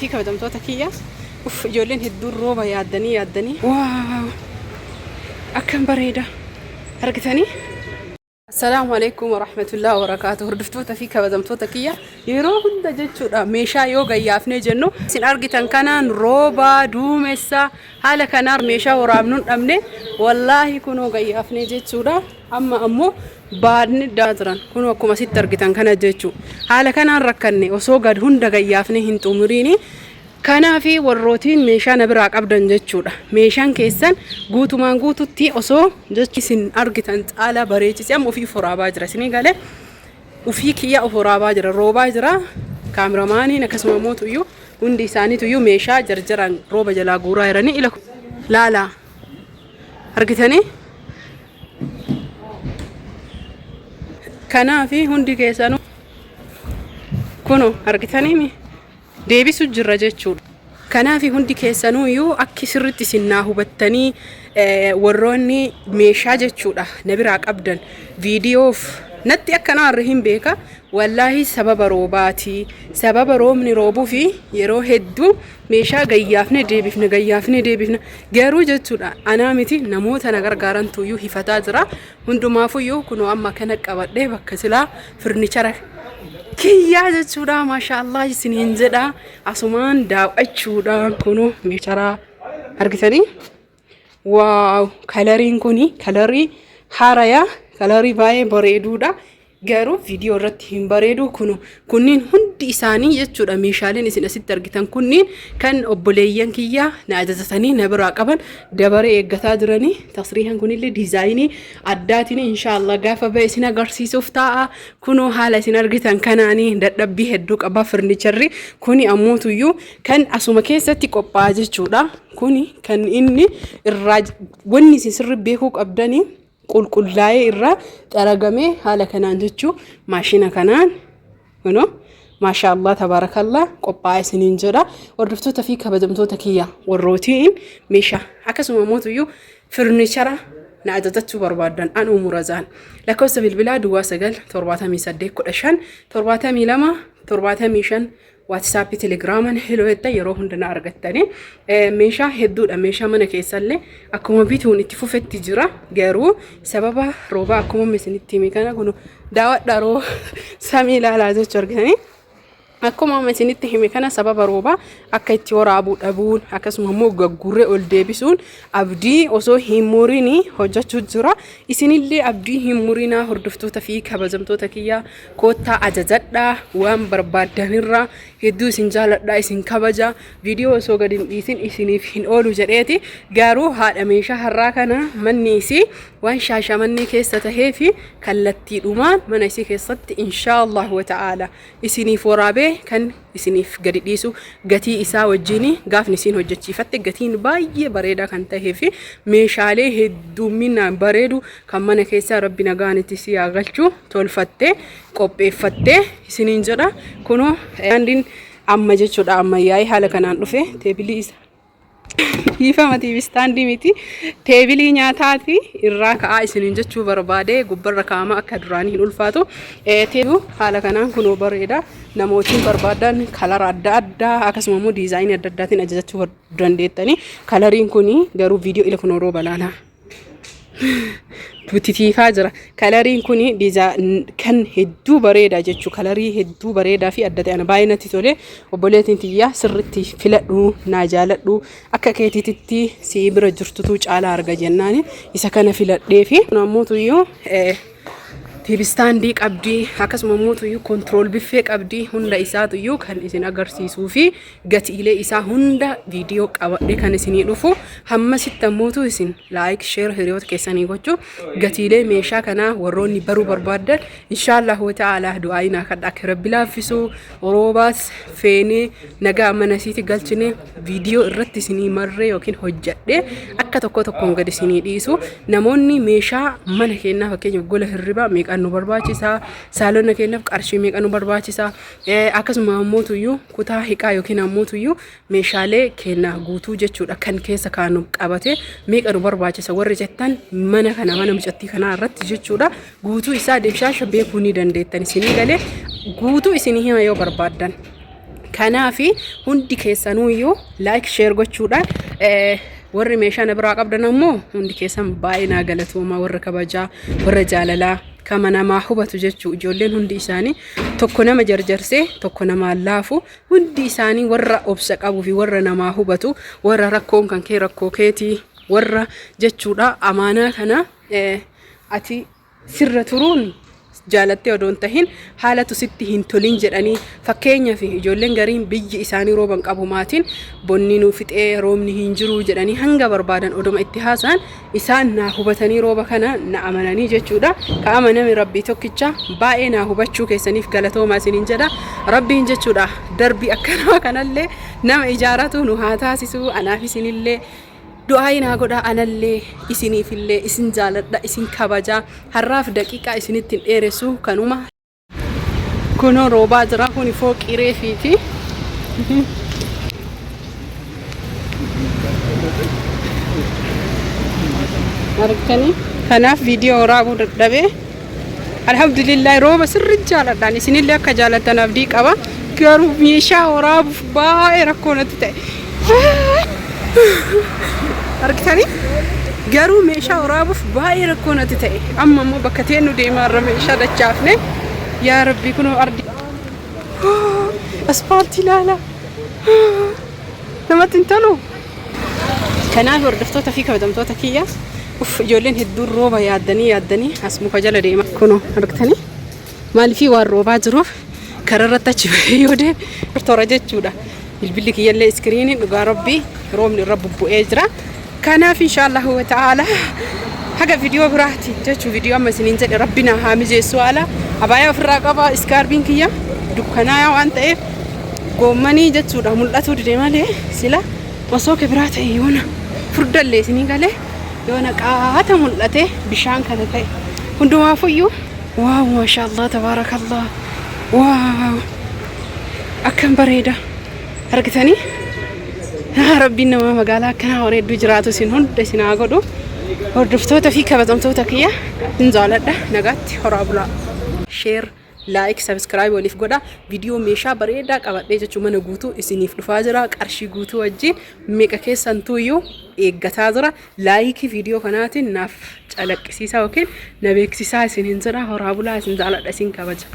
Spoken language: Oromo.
Hordoftoota fi kabajamtoota kiyya, uff, ijoolleen hedduun rooba yaaddanii yaaddanii. Wow, akkam bareeda argitanii. Assalaamu alaikum warahmatullahi wabarakaatu. Hordoftoota fi kabajamtoota kiyya, yeroo hunda jechuudha meeshaa yoo gayyaafnee jennu isin argitan kanaan rooba duumessa haala kanaan meeshaa waraabnu hin dhabne. Wallaahi kunoo gayyaafnee jechuudha. Amma ammoo baadni daa jiran kunoo akkuma asitti argitan kana jechuu haala kanaan rakkanne osoo gad hunda gayyaafnee hin xumuriini. Kanaafi warrootiin meeshaa na biraa qabdan jechuudha. Meeshaan keessan guutumaan guututti osoo jechi isin argitan caalaa bareechise amma ofii waraabaa jira. Isinii galee ofii kiyya of waraabaa jira. Roobaa jira. Kaameramaaniin akkasuma mootuyyuu hundi isaaniituyyuu meeshaa jarjaraan rooba jalaa guuraa jiranii ila laalaa argitanii. Kanaafi hundi keessanuu kuno argitanii deebisu jirra jechuudha. Kanaaf hundi keessanuu iyyuu akki sirriitti isin naa hubattanii, warroonni meeshaa jechuudha na biraa qabdan viidiyoof natti akka naarri hin beeka. Wallaahi sababa roobaati. Sababa roobni roobuu fi yeroo hedduu meeshaa gayyaafne deebifne, gayyaafne deebifne. Garuu jechuudha anaa miti, namoota na gargaarantu iyyuu hifataa jira. Hundumaafuyyuu kunoo amma kana qabadhee bakka silaa furnichara kiyyaa jechuudha, maashaallah isiniin jedha, asumaan daawwachuudha. Kunoo meeshaa argitanii, wow, coloriin kuni colorii haarayaa, colorii baay'ee bareeduudha. Garuu viidiyoo irratti hin bareedu. Kunu kunniin hundi isaanii jechuudha, meeshaaleen isin asitti argitan kunniin kan obboleeyyan kiyyaa na ajajatanii na biraa qaban dabaree eeggataa jiranii. Tasriihan kunillee designii addaatiin inshaallah gaafa ba'e isin agarsiisuuf taa'a. Kunoo haala isin argitan kanaanii dadhabbii hedduu qaba furnitureri kuni. Ammootuyyuu kan asuma keessatti qophaa'a jechuudha. Kuni kan inni irraa wanni isin sirri beekuu qabdanii qulqullaa'ee irraa xaragamee haala kanaan jechuu maashina kanaan kunoo maashaallah tabaarakallah qophaa'aa isiniin jedha. Hordoftoota fi kabajamtoota kiyya, warrootiin meeshaa akkasuma mootuyyuu furniture na ajajachuu barbaaddan, an umurazaan lakkoofsa bilbilaa 09 78 15 72 75, WhatsAppii, Telegramaan hello jetta yeroo hunda na argattanii. Meeshaa hedduudha. Meeshaa mana keessallee akkuma bituun itti fufetti jira. Garuu sababa roobaa akkuma isinitti hime kana kun daawwadha, roo samii ilaalaa jechuu argitanii. Akkuma amma isinitti hime kana sababa roobaa akka itti waraabuu dhabuun, akkasuma immoo gaggurree ol deebisuun abdii osoo hin murini hojjechuu jira. Isinillee abdii hin murinaa. Hordoftoota fi kabajamtoota kiyyaa, koottaa ajajadhaa waan barbaaddanirraa. Hedduu isin jaaladhaa, isin kabaja. Viidiyoo osoo gadi hin dhiisin isiniif hin oolu jedheeti. Garuu haadha meeshaa har'aa kana manni isii waan Shaashamannee keessa tahee fi kallattiidhumaan mana isii keessatti inshaallah wa ta'aala isiniif waraabee kan isiniif gadi dhiisu gatii isaa wajjin gaafni isiin hojjechiifatte gatiin baay'ee bareedaa kan tahee fi meeshaalee hedduumminaan bareedu kan mana keessaa rabbi nagaan itti si haa galchu tolfattee qopheeffattee isiniin jedha. Kunoo daandiin amma jechuudha ammayyaa'ee haala kanaan dhufe. Tableii isa dhiifama, TV standii miti, tableii nyaataati irraa ka'aa isiniin jechuu barbaade. Gubbarra kaa'ama, akka duraanii hin ulfaatu. Teebu haala kanaan kunoo bareeda. Namootiin barbaadan colora adda addaa akkasuma immoo designii adda addaatiin ajajachuu dandeettanii. Coloriin kun garuu viidiyoo ila kunoo rooba laalaa butitiifaa jira. Coloriin kun kan hedduu bareeda jechuu, colorii hedduu bareedaa fi adda ta'e baay'ee natti tole. Obboleettiin tiyyaa sirritti filadhu, naa jaaladhu, akka keetiititti si bira jirtutu caalaa arga jennaani isa kana filadhee fi ammoo TV standii qabdi, akkasuma immoo control buffet qabdi. Hunda isaatuyyuu kan isin agarsiisuu fi gatiilee isaa hunda viidiyoo qabadhe kan isinii dhufu. Hammasitti ammootu isin like, share hiriyoota keessanii gochuu, gatiilee meeshaa kanaa warroonni baruu barbaaddan inshaallahu ta'ala du'aayinaa kadha akka rabbi laaffisu. Roobaas feenee nagaa mana isiitti galchine viidiyoo irratti isinii marree yookiin hojjadhee akka tokko tokkoon gad isinii dhiisu. Namoonni meeshaa mana keenyaa, fakkeenyaaf gola hirribaa meeqaan nu barbaachisaa, saalona keenyaaf qarshii meeqa nu barbaachisaa, akkasuma ammootuyyuu kutaa hiqaa yookiin ammootuyyuu meeshaalee keenya guutuu jechuudha kan keessa kaanu qabate meeqa nu barbaachisa warri jettan, mana kana mana mucattii kanaa irratti jechuudha guutuu isaa dimshaasha beekuu ni dandeettan. Isinii galee guutuu isinii hima yoo barbaaddan. Kanaafi hundi keessanuuyyuu like share gochuudhaan warri meeshaa na biraa qabdan ammoo hundi keessan baay'ee naa galatoomaa, warra kabajaa, warra jaalalaa, kama namaa hubatu jechuu. Ijoolleen hundi isaanii tokko nama jarjarsee tokko namaan laafu, hundi isaanii warra obsa qabuu fi warra namaa hubatu, warra rakkoon kan kee rakkoo keetii warra jechuudha. Amaanaa kana ati sirra turuun jaalattee odoo hin tahin haalatu sitti hin tolin jedhanii. Fakkeenyaaf, ijoolleen gariin biyyi isaanii rooba hin qabu, maatiin bonni nu fixee roobni hin jiru jedhanii hanga barbaadan odoma itti haasa'an isaan naa hubatanii rooba kana na amananii jechuudha. Ka amaname Rabbii tokkicha. Baay'ee naa hubachuu keessaniif galatoomaa isiniin jedha. Rabbiin jechuudha darbii akkanaa kanallee nama ijaaratu nu haa taasisu. Anaaf isinillee du'aayi naa godhaa, anallee isiniifillee. Isin jaaladha, isin kabajaa. Har'aaf daqiiqaa isinitti hin dheeressu, kanuma. Kunoo roobaa jira. Kuni fooqii reefiiti. Argitanii? Kanaaf viidiyoo waraabuu dadhabee. Alhamdulillah, rooba sirri jaaladhaan, isinillee akka jaalattan abdii qaba. Garuu meeshaa waraabuuf baay'ee rakkoo natti ta'e. Argitanii? Garuu meeshaa waraabuuf baay'ee rakkoo natti ta'e. Amma immoo bakka teennu deemaa irra meeshaa dachaafne. Yaa Rabbi, kunoo ardi. Aspaaltii ilaala. Namatti hin tolu. Kanaaf hordoftoota fi kabajamtoota kiyya, uff, ijoolleen hedduun rooba yaaddanii yaaddanii as muka jala deema. Kunoo argitanii, maaliifii waan roobaa jiruuf karaa irratti achi bahee yoo deeme toora jechuudha. Bilbilli kiyyallee iskiriiniin dhugaa Rabbii roobni irra bubbu'ee jira. Kanaaf inshaallahu wa ta'ala haga viidiyoo biraati jechuu, viidiyoo amma isiniin jedhe Rabbi na haa mijeessu. Haala abaayaa ofirraa qaba, iskaarbiin kiyya dukkanaayaa waan ta'eef goommanii jechuudha mul'atuu dide malee sila osoo ke biraa ta'e yoona furdallee isinii galee yoona qaata mul'ate bishaan kana ta'e hundumaafuyyuu. Wow, maashaallah, tabaarakallah, wow, akkam bareeda argitanii? Yaa Rabbiin, nama magaalaa akkanaa bareedduu jiraatu isin hunda isin haa godhu. Hordoftoota fi kabajamtoota kiyya, hin jaaladha. Nagaatti, horaa bulaa. Share, like, subscribe waliif godha. Viidiyoo meeshaa bareedaa qabadhee jechuun mana guutuu isiniif dhufaa jira. Qarshii guutuu wajjin meeqa keessantuuyyuu eeggataa jira. Like viidiyoo kanaatiin naaf calaqqisiisaa yookiin na beeksisaa isin hin jedha. Horaa bulaa, isin jaaladha, isin kabaja.